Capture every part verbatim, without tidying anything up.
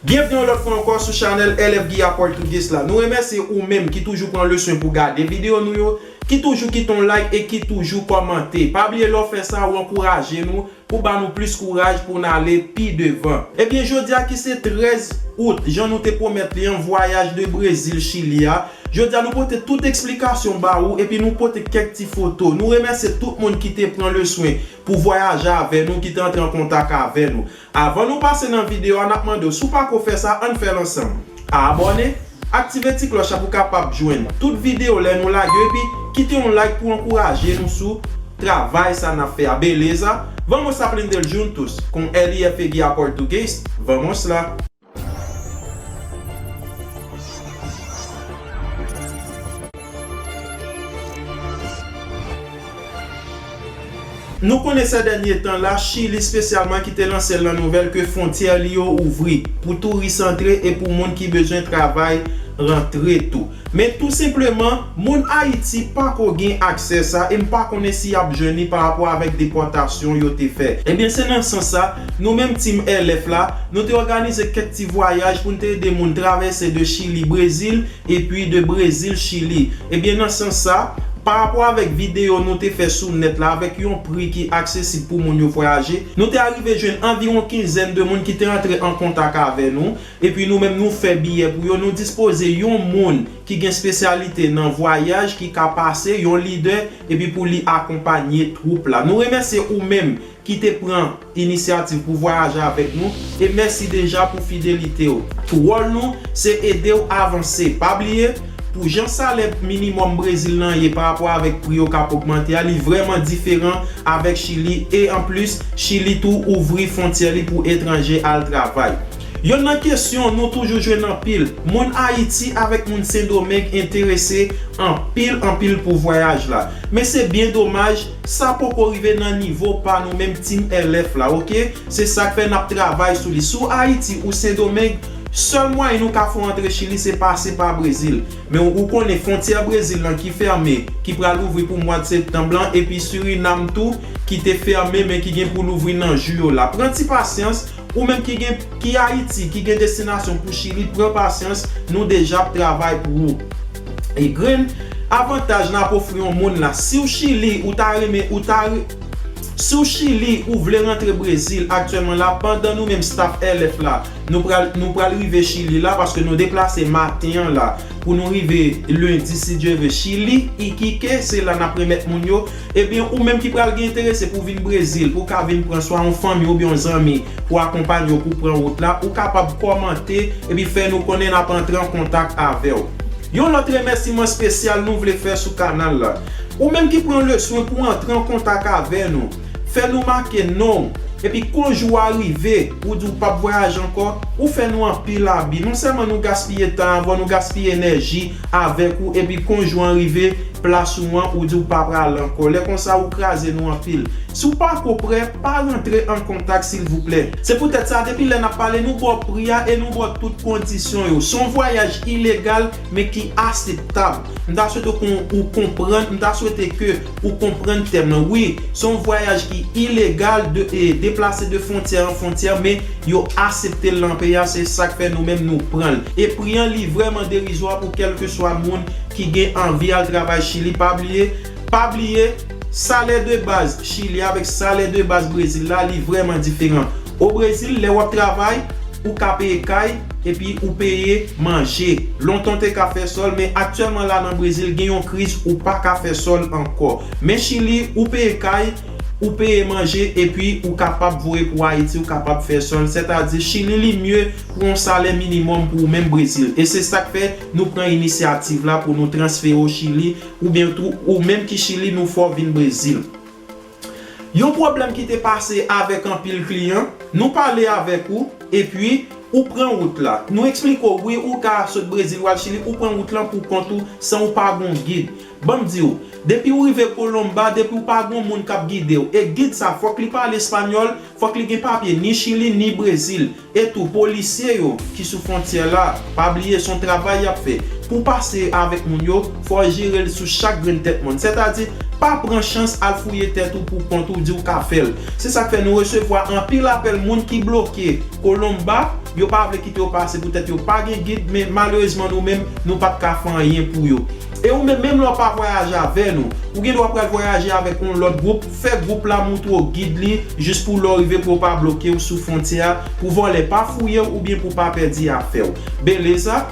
Byenvni yon lòt fwa ankò sou chanèl L F Guiya Portuguese la. Nou remèsye ou menm ki toujou pran le swen pou gade videyo nou yo, ki toujou kite yon like e ki toujou kòmante. Pa bliye lè w fè sa, w ankouraje nou pou ba nou plis kouraj pou n ale pi devan. Ebyen, jodi a ki se trèz out, jan nou te pwomèt li an, vwayaj de Brezil Chili a, jodi a nou pote tout eksplikasyon ba ou epi nou pote kèk ti foto. Nou remèsye tout moun ki te pran le swen pou vwayaje avè nou, ki te antre an kontak avè nou. Avan nou pase nan videyo a, n ap mande w, si w pako fè sa, ann fè l ansanm. Abòne, aktive ti klòch la pou w kapab jwenn tout videyo lè nou lage yo, epi kite yon like pou ankouraje nou sou travay sa n ap fè a. Beleza? Vamos aprender juntos com L F Guiya Português? Vamos lá! Nou konnen sè dènye tan la, Chili espesyalman ki te lanse l nan nouvèl ke fwontyè li yo ouvri pou touris antre e pou moun ki bezwen travay rantre tou. Men tou senpleman, moun Ayiti pako gen aksè sa e m pa konnen si y ap jwenn li pa rapò avèk depòtasyon yo te fè. Ebyen, se nan sans sa, nou menm Team L F la, nou te òganize kèk ti vwayaj pou n te ede moun travèse de Chili, Brezil, epi de Brezil, Chili. Ebyen, nan sans sa, pa rapò avèk videyo nou te fè sou nèt la, avèk yon pri ki aksesib pou moun yo vwayaje, nou te arive jwenn anviwon kenzèn de moun ki te antre an kontak avè nou, epi nou menm nou fè biyè pou yo, nou dispoze yon moun ki gen espesyalite nan vwayaj, ki ka pase, yon lidè, epi pou li akonpanye twoup la. Nou remèsye ou menm ki te pran inisyativ pou vwayaje avèk nou, e mèsi deja pou fidelite w. Wòl nou, se ede w avanse. Pa bliye, pou jan salè minimòm Brezil lan ye pa rapò avèk pri yo k ap ogmante a, li vrèman diferan avèk Chili, e anplis, Chili tou ouvri fwontyè li pou etranje al travay. Yonn nan kesyon nou toujou jwenn anpil, moun Ayiti avèk moun Sendomeng enterese anpil, anpil pou vwayaj la. Men se byen domaj, sa poko rive nan nivo pa nou menm Team L F la, oke? Se sa k fè n ap travay sou li. Si w Ayiti ou Sendomeng, sèl mwayen nou ka fè w antre Chili se pase pa Brezil. Men ou konnen fwontyè Brezil lan ki fèmen, ki pral ouvri pou mwa septanm lan, epi Surinam tou, ki te fèmen, men ki gen pou louvri nan jou yo la. Pran ti pasyans, ou menm ki gen, ki Ayiti, ki gen destinasyon pou Chili, pran pasyans, nou deja ap travay pou ou. E grenn avantaj n ap ofri yon moun la. Si w Chili, ou ta renmen, ou ta re-, si w Chili, ou vle rantre Brezil aktyèlman la, pandan nou menm staff L F la, nou pral, nou pral rive Chili la, paske nou deplase maten an la, pou nou rive lendi, si Dye ve, Chili, Iquique, se la n ap remèt moun yo. Ebyen, ou menm ki pral gen enterese pou vin Brezil, pou w ka vin pran swa yon fanmi oubyen yon zanmi pou akonpanye w pou pran wout la, ou kapab kòmante epi fè nou konnen n ap antre an kontak avè w. Yon lòt remèsiman espesyal nou vle fè sou kanal la. Ou menm ki pran le swen pou antre an kontak avè nou, fè nou make non w, epi kon jou a rive, ou di w p ap vwayaje ankò, ou fè nou anpil abi. Non sèlman nou gaspiye tan avè w, nou gaspiye enèji avèk ou, epi kon jou an rive, plas ou an, ou di w pa prale ankò. Lè konsa, ou kraze nou anpil. Si w pako prè, pa rantre an kontak, silvouplè. Se poutèt sa, depi lè n ap pale, nou ba w pri a e nou ba w tout kondisyon yo. Se yon vwayaj ilegal, men ki aseptab. M ta swete kon-, ou konprann, m ta swete ke ou konprann tèm nan. Wi, se yon vwayaj ki ilegal, de, e deplase de fwontyè an fwontyè, men yo asepte l nan peyi a, se sa k fè nou menm nou pran l. E pri an li vrèman derizwa pou kèlkeswa moun ki gen anvi al travay Chili. Pa bliye, pa bliye, salè de baz Chili avèk salè de baz Brezil la, li vrèman diferan. O Brezil, lè w ap travay, ou ka peye kay, epi ou peye manje. Lontan w te ka fè sòl, men aktyèlman la nan Brezil, gen yon kriz, ou pa ka fè sòl ankò. Men Chili, ou peye kay, ou peye manje, epi ou kapab voye pou Ayiti, ou kapab fè sòl. Sètadi, Chili, li mye pou yon salè minimòm pou ou menm Brezil. E se sa k fè nou pran inisyativ la pou nou transfere w Chili, oubyen tou, ou menm ki Chili, nou fè w vin Brezil. Yon pwoblèm ki te pase avèk anpil kliyan, nou pale avèk ou, epi ou pran wout la. Nou eksplike w, wi, ou ka sot Brezil, w al Chili, ou pran wout lan pou kont ou, san ou pa gon gid. Ban m di w, depi ou rive Kolonba, depi ou pa gon moun k ap gide w, e gid sa, fòk li pale espanyòl, fòk li gen papye ni Chili, ni Brezil. E tou, polisye yo ki sou fwontyè la, pa bliye, se yon travay y ap fè. Pou w pase avèk moun yo, fò w jere l sou chak grenn tèt moun. Sètadi, pa pran chans al fouye tèt ou pou kont ou, di w ka fè l. Se sa k fè nou resevwa anpil apèl moun ki bloke Kolonba, Yo pa vle kite yo pase poutèt yo pa gen gid, men malerezman nou menm, nou pa t ka fè anyen pou yo. E ou menm, menm lè w pa vwayaje avè nou, ou gen dwa pral vwayaje avèk yon lòt gwoup, fè gwoup la montre w gid li, jis pou lè w rive pou yo pa bloke w sou fwontyè a, pou vòlè pa fouye w oubyen pou pa pèdi afè w. Beleza?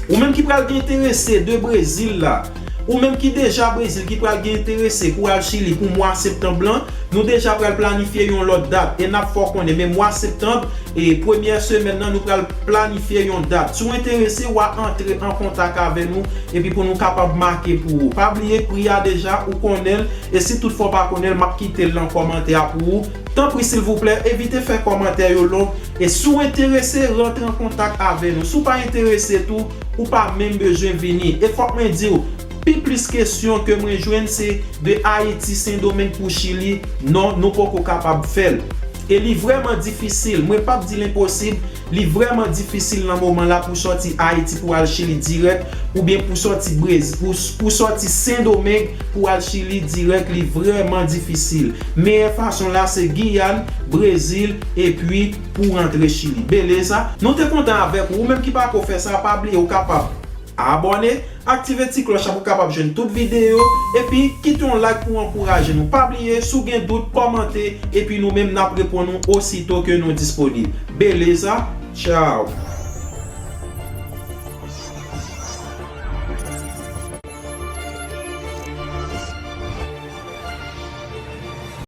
Ou menm ki pral gen enterese de Brezil la, ou menm ki deja Brezil ki pral gen enterese pou al Chili pou mwa septanm lan, nou deja pral planifye yon lòt dat e n ap fè w konnen, men mwa septanm, e premyè semèn nan, nou pral planifye yon dat. Si w enterese, w a antre an kontak avè nou epi pou nou kapab make pou ou. Pa bliye, pri a deja, ou konnen l, e si toutfwa w pa konnen l, m ap kite l nan kòmantè a pou ou. Tanpri, silvouplè, evite fè kòmantè yo long. E si w enterese, rantre an kontak avè nou. Si w pa enterese tou, ou pa menm bezwen vini. E fòk mwen di w, pi plis kesyon ke mwen jwenn se de Ayiti, Sendomeng pou Chili. Non, nou poko kapab fè l. E li vrèman difisil. Mwen p ap di l enposib. Li vrèman difisil nan moman la pou sòti Ayiti pou al Chili dirèk, oubyen pou sòti Brez, pou, pou sòti Sendomeng pou al Chili dirèk, li vrèman difisil. Meyè fason la se Giyàn, Brezil, epi pou rantre Chili. Beleza? Nou te kontan avèk ou. Ou menm ki pako fè sa, pa bliye ou kapab abòne, aktive ti klòch la pou w kapab jwenn tout videyo, epi kite yon like pou ankouraje nou. Pa bliye, si w gen dout, kòmante, epi nou menm n ap reponn ou osito ke nou disponib. Beleza? Tchao!